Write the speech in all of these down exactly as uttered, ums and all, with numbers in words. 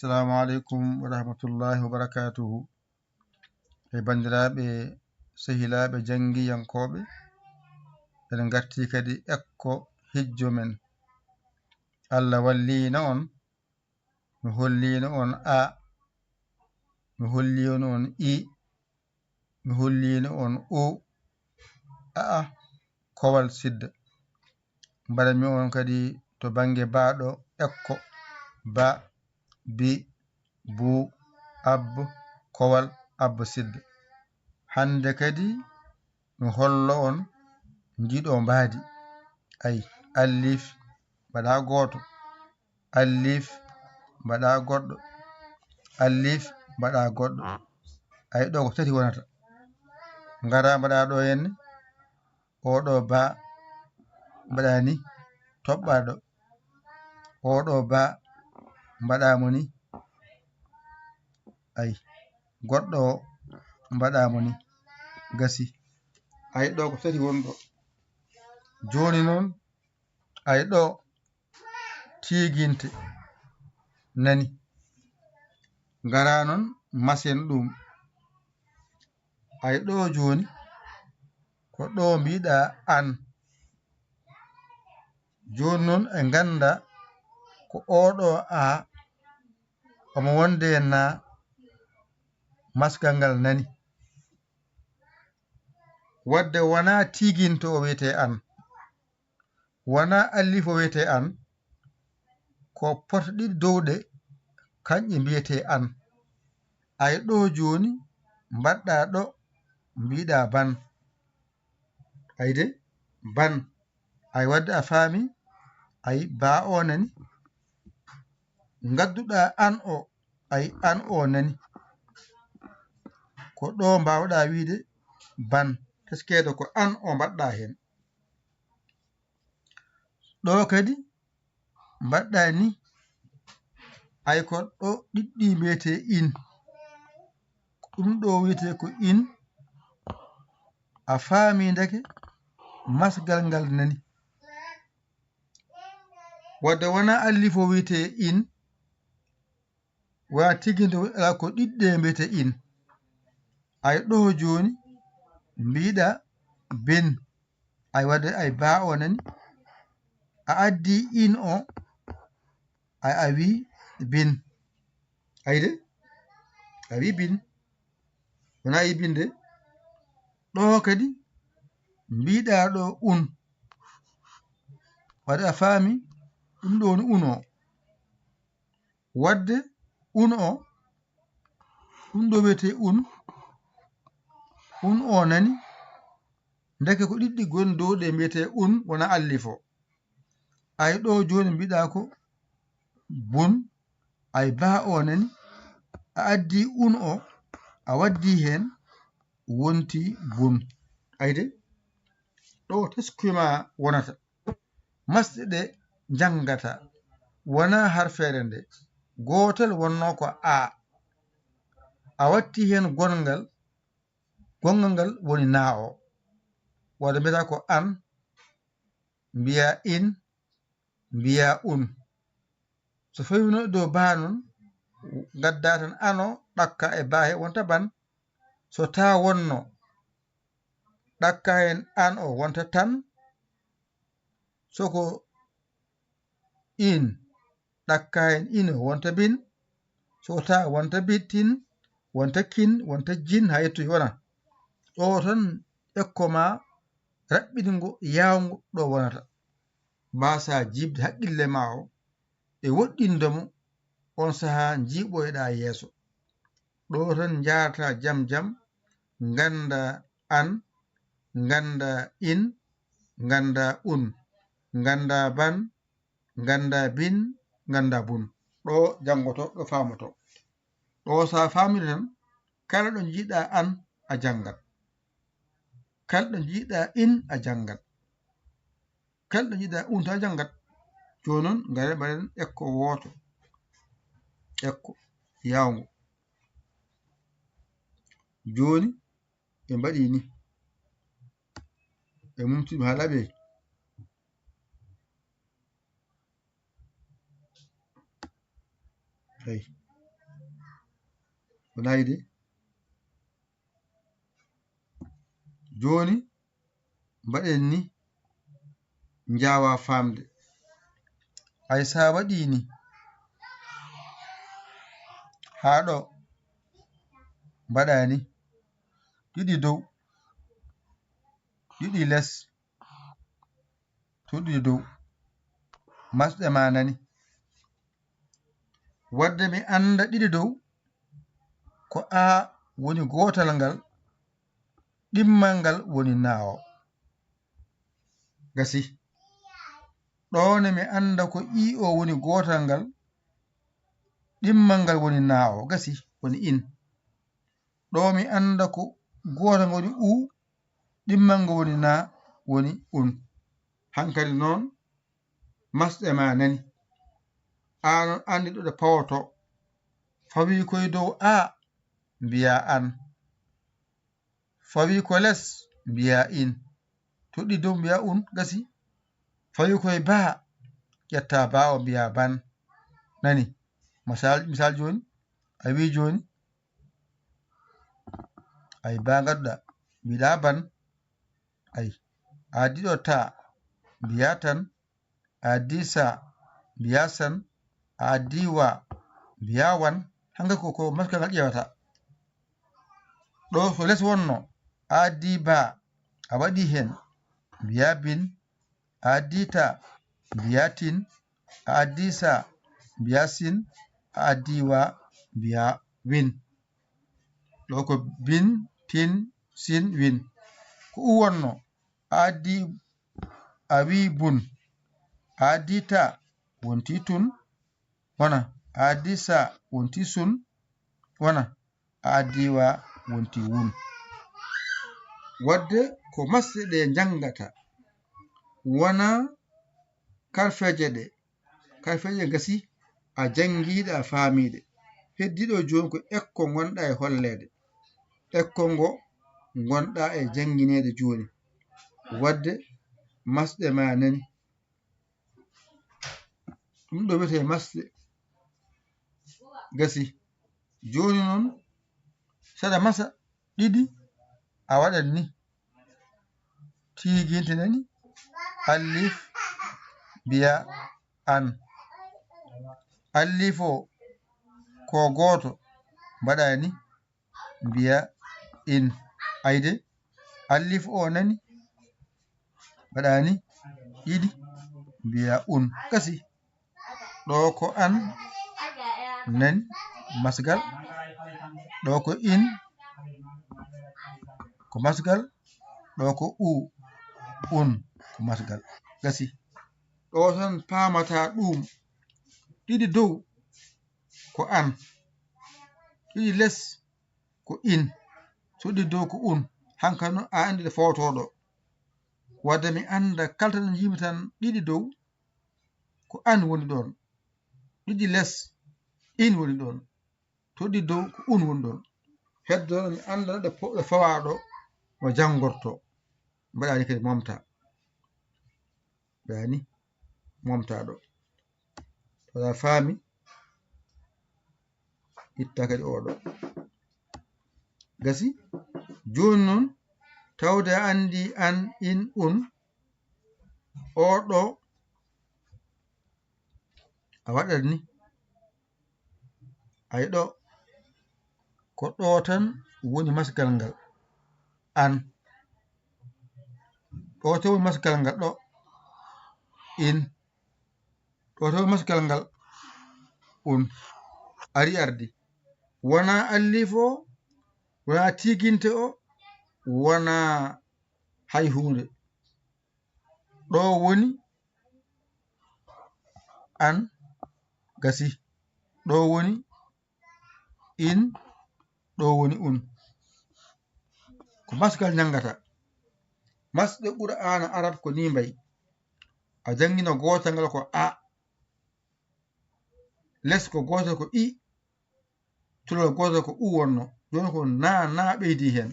Assalamu aleykum wa rahmatullahi wa barakatuhu. E banndiraaɓe, sehilaaɓe, janngiyankooɓe, en ngartii kadi ekko hijjo men. Allah walliino on, mi holliino on a, mi holliino on i, mi holliino on u, a, a, kowal sidda. Mbaɗanmi on kadi to bannge baaɗo ekko, ba, bi, bu, ab, kowal, ab sidda. Hannde kadi mi hollo on ndiɗo mbaadi. Ay, allif, mbaɗa gooto. Allif, mbaɗa goɗɗo. Allif, mbaɗa goɗɗo. Ay, ɗo ko tati wonata. Ngara mbaɗa ɗo henne. Oɗo ba mbaɗa ni, toɓɓa ɗo. Oɗo ba mbaɗa mo ni. Ay, goɗɗo o mbaɗa mo ni. Gasi. Ay, ɗo ko tati woni ɗo. Jooni noon, ay, ɗo tiiginte nani. Ngara noon masen ɗum. Ay, ɗo jooni, ko ɗo mbiɗa an. Jooni noon, en ngannda ko oɗo a, omo wonde na masgal ngal nani. Wadde wona tiiginte o wiyete an. Wona allif o wiyete an, ko pota ɗiɗi dow ɗe, kanƴe mbiyete an. Ay, ɗo jooni, mbaɗɗa ɗo, mbiɗa ban. Ay de, ban. Ay, wadde a faami, ay, ba o nani. Ngadduɗa an o, ay, an o nani. Ko ɗo mbawɗa wiide ban, teskeede ko an o mbaɗɗa heen. Ɗo kadi mbaɗɗa ni, ay, ko ɗo ɗiɗɗi mbiyete in. Ɗum ɗo wiyete ko in. A faami ndeke masgal ngal nani. Wadde wona allifo wiyete in, wona tigginte, ala ko ɗiɗɗe mbiyete in. Ay, ɗo jooni mbiɗa bin. Ay, wadde ay ba o nani. A addi in o, ay, a wi bin. Ay de, a wi bin. Wona a wi bin de. Ɗo kadi mbiɗa ɗo un. Wadde a faami, ɗum ɗo woni un o. Wadde un o, ɗum ɗo wiyete un, un o nani, ndeke ko ɗiɗɗi gon dow ɗe mbiyete un, wona allifo. Ay, ɗo jooni mbiɗa ko bun, ay, ba o nani, a addi un o, a waddi heen, wonti bun. Ay de, ɗo teskuyma wonata. Masɗe ɗe njanngata, wona harfeere nde. Gootel wonno ko a. A watti heen gonngal, gonngal ngal woni na o. Wadde mbiyata ko an, mbiya in, mbiya un. So fawino dow ba noon, ngadda tan an o, ɗakka e ba he, wonta ban. So ta wonno, ɗakka heen an o, wonta tan. So ko in, ɗakka heen in o, wonta bin. So ko ta, wonta bitin, wonta kin, wonta jin, haa yettoyi wona. Ɗo tan ekko ma raɓɓiɗingo yaawngo ɗo wonata. Mbasa jiiɓde haqqille ma o e woɗɗinde mo, on sahaa njiiɓoyɗa yeeso. Ɗo tan njaarata jam jam, ngannda an, ngannda in, ngannda un, ngannda ban, ngannda bin, ngannda bun. Ɗo janngoto, ɗo faamoto. Ɗo so a faamiri tan, kala ɗo njiiɗa an, a janngat. Kala ɗo njiiɗa in, a janngat. Kala ɗo njiiɗa un, ta janngat. Jooni noon, ngare mbaɗen ekko wooto. Ekko yaawngo. Jooni, ɓe mbaɗi ni. Ɓe mumti ɗum haa laaɓi. Hey. Wonaa yiɗi. Jooni mbaɗen ni, njaawa faamde. Ay, so a waɗii ni, haa ɗo, mbaɗaa ni, ɗiɗi dow, ɗiɗi les, to ɗiɗi dow. Masɗe ma nani. Wadde mi annda ɗiɗi dow, ko A woni gootal ngal, ɗimmal ngal woni naawo. Gasi. Ɗo ne mi annda ko I o woni gootal ngal, ɗimmal ngal woni naawo. Gasi, woni in. Ɗo mi annda ko gootal ngal woni U, ɗimmal ngal woni na, woni un. Hankadi noon, masɗe ma nani. Aan on anndi ɗo ɗe pawoto. Fawi koye dow A, mbiya an. Fawi ko les, mbiya in. Toɗɗi dow, mbiya un, gasi. Fawi koye ba, ƴetta ba o, mbiya ban. Nani? Misal, misal jooni, a wi jooni, ay ba ngadduɗa, mbiɗa ban. Ay, a addi ɗo ta, mbiya tan. A addi sa, mbiya san. A addi wa, mbiya wan. Hanga ko, ko maskal ngal ƴeewata. Ɗo so les wonno, a addi ba, a waɗi hen, mbiya bin. A addi ta, mbiya tin. A addi sa, mbiya sin. A addi wa, mbiya win. Ɗo ko bin, tin, sin, win. Ko U wonno, a addi, a wi bun. A addi ta, wonti tun. Wona. A addi sa, wonti sun. Wona. A addi wa, wonti wun. Wadde ko masɗe ɗe njanngata, wona karfeeje ɗe. Karfeeje gasi, a janngiiɗe, a faamiiɗe. Heddiiɗo jooni ko ekko ngonɗa e holleede. Ekko ngo ngonɗa e janngineede jooni. Wadde masɗe ma nani. Ɗum ɗo wiyetee masɗe. Gasi. Jooni noon, saɗa masa ɗiɗi, a waɗat ni. Tiiginte nani, allif, mbiya an. Allif o ko gooto, mbaɗa ni, mbiya in. Ayde, allif o nani, mbaɗa ni, ɗiɗi, mbiya un. Gasi. Ɗo ko an nani, masgal. Ɗo ko in, ko masgal. Ɗo ko u, un, ko masgal. Gasi. Ɗo tan paamata ɗum. Ɗiɗi dow ko an. Ɗiɗi les ko in. So ɗiɗi dow ko un. Hankadi noon a anndi ɗe fowtoɗo. Wadde mi annda kala tan njiimi tan ɗiɗi dow ko an woni ɗoon. Ɗiɗi les, in woni ɗoon. To ɗiɗi dow, ko un woni ɗoon. Heddo mi annda ɗo po-, ɗo fawaaɗo no janngorto. Mbaɗa ni kadi momta. Mbaɗa ni momta ɗo. To a faami, itta kadi oɗo. Gasi, jooni noon, tawde a anndi an, in, un, oɗo, a waɗat ni. Ay ɗo, ko ɗo tan woni masgal ngal. An. Ɗo tan woni masgal ngal ɗo. In. Ɗo tan woni masgal ngal. Un. Ari ardi. Wona allif o, wona tiginte o, wona hay huunde. Ɗo woni an, gasi. Ɗo woni in, ɗo woni un. Ko masgal njanngata. Masɗe Qur'aana Arab ko ni mbayi. A janngina gootal ngal ko a, les ko gootal ko i, culal gootal ko u wonno. Jooni ko na, na ɓeydi heen.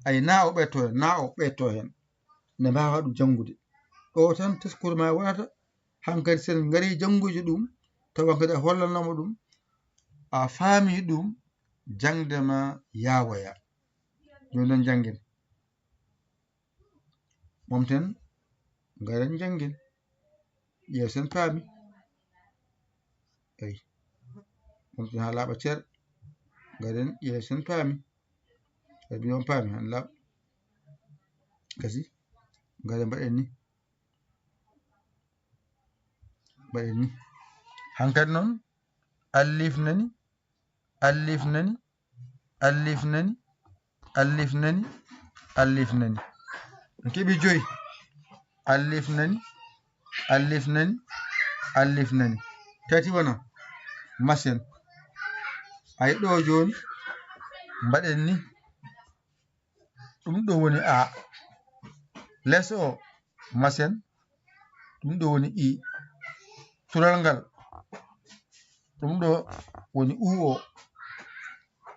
Ay na o ɓeyto heen, na o ɓeyto heen. Ne mbaawa ɗum janngude. Ɗo tan teskuru ma wonata, hankadi sen ngari janngude ɗum, tawa kadi a hollanama ɗum, a faami ɗum, jaŋde ma yaawoya. Jooni noon njanngen. Momten, ngaren njanngen. Yeewsen paami. Eey. Momten haa laaɓa cer. Ngaren yeewsen paami. Kadi on paami, han laaɓa. Gasi. Ngaren mbaɗen ni. Mbaɗen ni. Hankadi noon, allif nani, allif nani, allif nani, allif nani, allif nani. En keɓi joyi. Allif nani, allif nani, allif nani. Tati wona. Masen. Ay ɗo jooni, mbaɗen ni. Ɗum ɗo woni A. Les o, masen. Ɗum ɗo woni I. Tural ngal. Ɗum ɗo woni U o.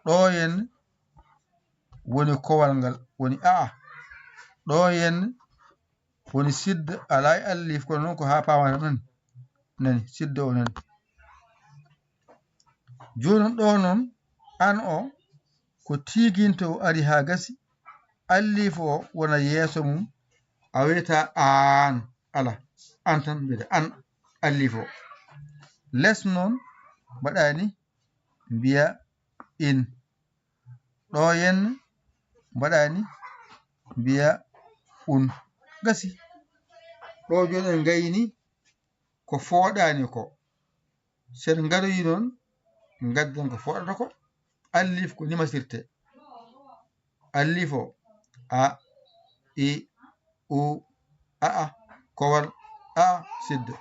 Ɗo yen woni kowal ngal, woni A. Ɗo yen woni sidda, alaa e allif, kono noon ko haa paamata nani. Nani, sidda o nani. Jooni ɗo noon, an o, ko tiiginto o ari haa gasi, allif o wona yeeso mum, a wiyata aan, ala, an tan mbiyata an, allif o. Les noon, mbaɗa ni, mbiya in. Ɗo yen, mbaɗa ni, mbiya un. Gasi. Ɗo jooni en ngayni ko fooɗaani ko. Sen ngaroyi noon, ngadden ko fooɗata ko. Allif ko nimasirte. Allif o, A, I, U, A, A, kowal, A, sidda.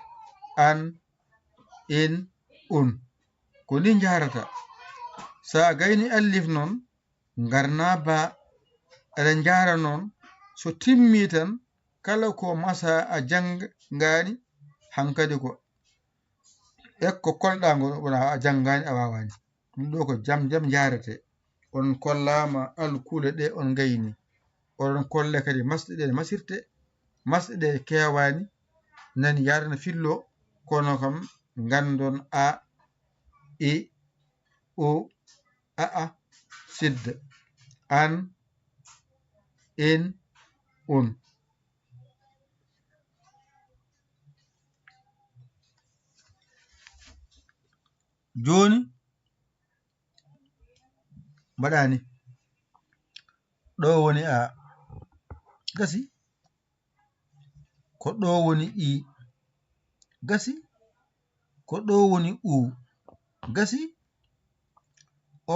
An, in, un. Ko ni njahrata. So a gayni allif noon, ngarna ba. Aɗa njahra noon, so timmi tan, kala ko masa a janngaani, hankadi ko ekko kolɗa ngol, wona a janngaani, a waawaani. Ɗum ɗo ko jam jam njahrete. On kollaama alkule ɗe on ngayni. Oɗon kolle kadi masɗe ɗe masirte. Masɗe ɗe keewaani, nani yaade no fillo, kono kam nganndon A, I, U, A, A, sidda. An, in, un. Jooni, mbaɗa ni. Ɗo woni A. Gasi. Ko ɗo woni I. Gasi. Ko ɗo woni U. Gasi.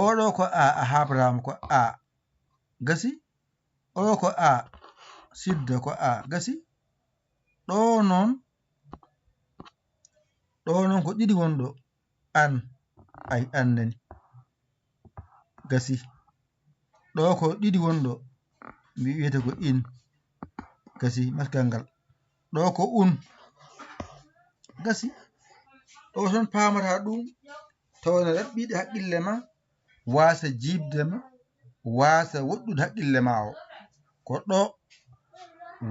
Oɗo ko A, a habraama ko A. Gasi. O ko A. Sidda ko A. Gasi. Ɗo noon. Ɗo noon ko ɗiɗi wonɗo. An. Ay, an nani. Gasi. Ɗo ko ɗiɗi wonɗo. Mbi wiyete ko in. Gasi, maskal ngal. Ɗo ko un. Gasi. Ɗo tan paamata ɗum. Tawa ne raɓɓiɗi haqqille ma. Waasa jiiɓde ma. Waasa woɗɗude haqqille ma o. Ko ɗo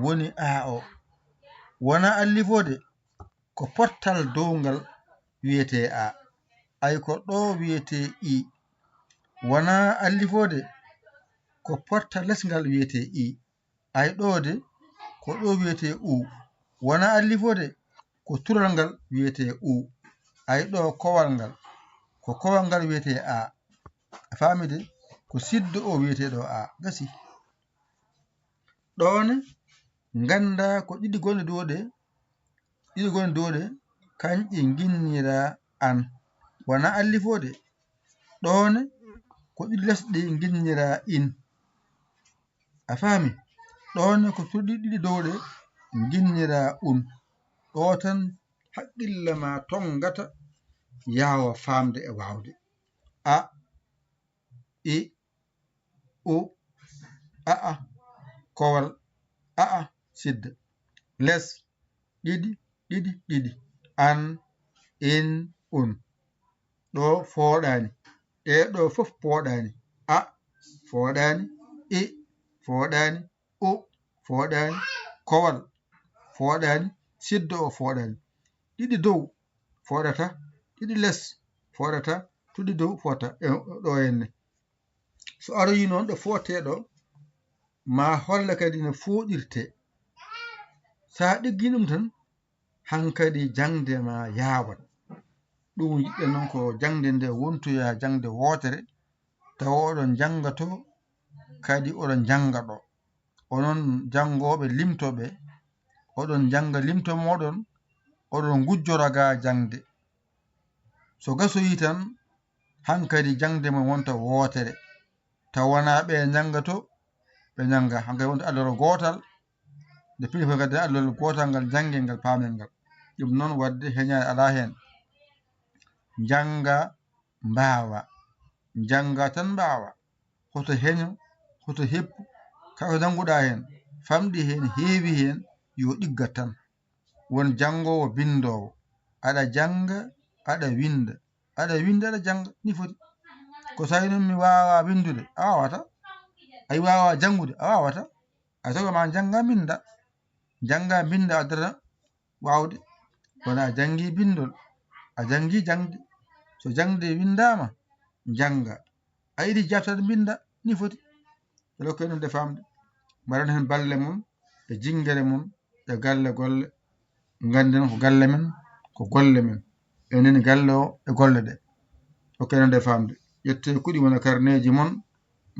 woni A o. Wona allifode. Ko pottal downgal wiyetee A. Ay ko ɗo wiyetee I. Wona allifode. Ko pottal lesngal wiyetee I. Ay ɗo de, ko ɗo wiyetee U. Wona allifode, ko tural ngal wiyetee U. Ay ɗo kowal ngal, ko kowal ngal wiyetee A. A faami de, ko siddo o wiyetee ɗo A. Gasi. Ɗo ne, ngannda ko ɗiɗi gonɗe dow ɗe, ɗiɗi gonɗe dow ɗe, kanƴe nginnira an. Wona allifode. Ɗo ne, ko ɗiɗi les ɗe nginnira in. A faami? Ɗoon ne ko turɗi ɗiɗi dow ɗe nginnira un. Ɗo tan haqqille ma tonngata yaawa faamde e waawde. A, I, U, A, A, kowal, A, A, sidda. Les, ɗiɗi, ɗiɗi, ɗiɗi. An, in, un. Ɗo fooɗaani. Ɗee ɗo fof pooɗaani. A fooɗaani, I fooɗaani, U fooɗaani, kowal fooɗaani, siddo o fooɗaani. Ɗiɗi dow fooɗata, ɗiɗi les fooɗata, tuɗi dow fooɗata. E ɗo henne. So aroyi noon ɗo footeɗo, ma holle kadi no fooɗirte. So a ɗiggi ɗum tan, hankadi jaŋde ma yaawat. Ɗum yiɗɗen noon ko jaŋde nde wontoya jaŋde wootere, tawa oɗon njannga to, kadi oɗon njannga ɗo. Onon janngooɓe limtoɓe, oɗon njannga limto mooɗon, oɗon ngujjora ga jaŋde. So gasoyi tan, hankadi jaŋde mon wonta wootere. Taw wonaa ɓe njannga to, ɓe njannga. Hankadi wonta alloro gootal, nde pili fof kadi alloro gootal ngal njanngee ngal paamee ngal. Ɗum noon waɗde heñaare alaa heen. Njannga mbaawa, njannga tan mbaawa. Hoto heño, hoto heppu, kala ko njannguɗaa heen, famɗi heen, heewi heen, yo ɗiggat tan. Won janngoowo binndoowo, aɗa jannga, aɗa winnda, aɗa winnda, aɗa jannga, ni foti. Ko so tawii noon mi waawaa winndude, a waawataa. A waawaa janngude, a waawataa. A soɓe ma njannga, mbinnda. Njannga, mbinnda, addata waawde. Kono a janngi binndol, a janngi jaŋde. So jaŋde winndaama, njannga. A yiɗi jaaɓtaade, mbinnda, ni foti. Ɓe rokkee noon nde faamde. Mbaɗon heen balle mon, e jinngere mon, e galle golle. Ngannden ko galle men, ko golle men. Enen galle o e golle ɗe. Rokkee noon nde faamde. Ƴettee kuɗi mon e karneeji mon,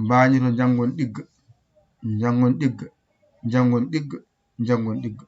mbaañoton, njanngon ɗigga. Njanngon ɗigga. Njanngon ɗigga. Njanngon ɗigga.